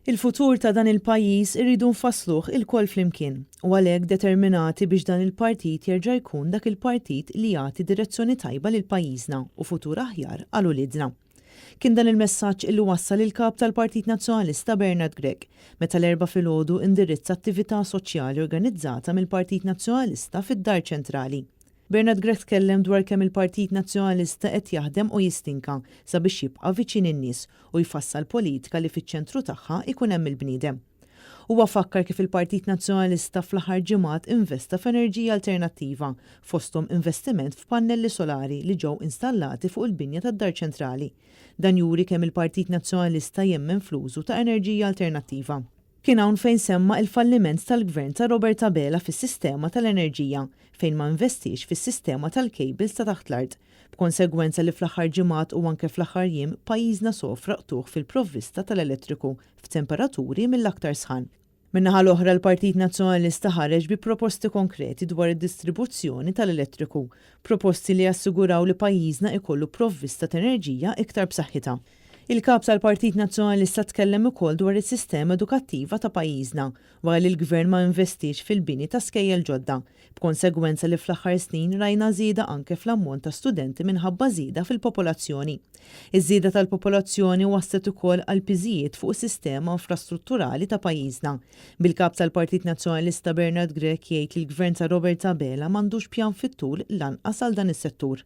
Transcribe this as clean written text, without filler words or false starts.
Il-futur ta' dan il-pajjiż irridu nfassluh ilkoll flimkien u għalhekk determinati biex dan il-partit jerġa' jkun dak il-partit li jagħti direzzjoni tajba lil pajjiżna u futur aħjar għal uliedna. Kien dan il-messaġġ illi wassal il-Kap tal-Partit Nazzjonalista Bernard Grech meta l-Erbgħa filgħodu indirizza attività soċjali organizzata mill-Partit Nazzjonalista fid-Dar Ċentrali. Bernard Grech tkellem dwar kemm il-Partit Nazzjonalista qed jaħdem u jistinka sabiex jibqa' viċin in-nies u jfassal politika li fiċ-ċentru tagħha jkun hemm il-bniedem. Huwa fakkar kif il-Partit Nazzjonalista fl-aħħar ġimgħat investa f'enerġija alternattiva, fosthom investiment f'pannelli solari li ġew installati fuq il-binja tad-Dar Ċentrali. Dan juri kemm il-Partit Nazzjonalista jemmen fl-użu ta' enerġija alternattiva. Kien hawn fejn semma il-falliment tal-Gvern ta' Robert Abela fis-sistema tal-enerġija, fejn ma investiex fis-sistema tal-cables ta' taħt l-art, b'konsegwenza li fl-aħħar ġimgħat u anke fl-aħħar jiem pajjiżna sofra qtugħ fil-provvista tal-elettriku f'temperaturi mill-aktar sħan. Min-naħa l-oħra l-Partit Nazzjonalista ħareġ bi proposti konkreti dwar id-distribuzzjoni tal-elettriku, proposti li jassiguraw li pajjiżna ikollu provvista t'enerġija iktar b'saħħitha. Il-Kap tal-Partit Nazzjonalista tkellem ukoll dwar is-sistema edukattiva ta' pajjiżna, wara li l-Gvern ma investiex fil-bini ta' skejjel ġodda, b'konsegwenza li fl-aħħar snin rajna żieda anke fl-ammont ta' studenti minħabba żieda fil-popolazzjoni. Iż-żieda tal-popolazzjoni wasslet ukoll għal piżijiet fuq is-sistema infrastrutturali ta' pajjiżna, bil-Kap tal-Partit Nazzjonalista Bernard Grech jgħid li l-Gvern ta' Robert Abela m'għandux pjan fit-tul lanqas għal dan is-settur.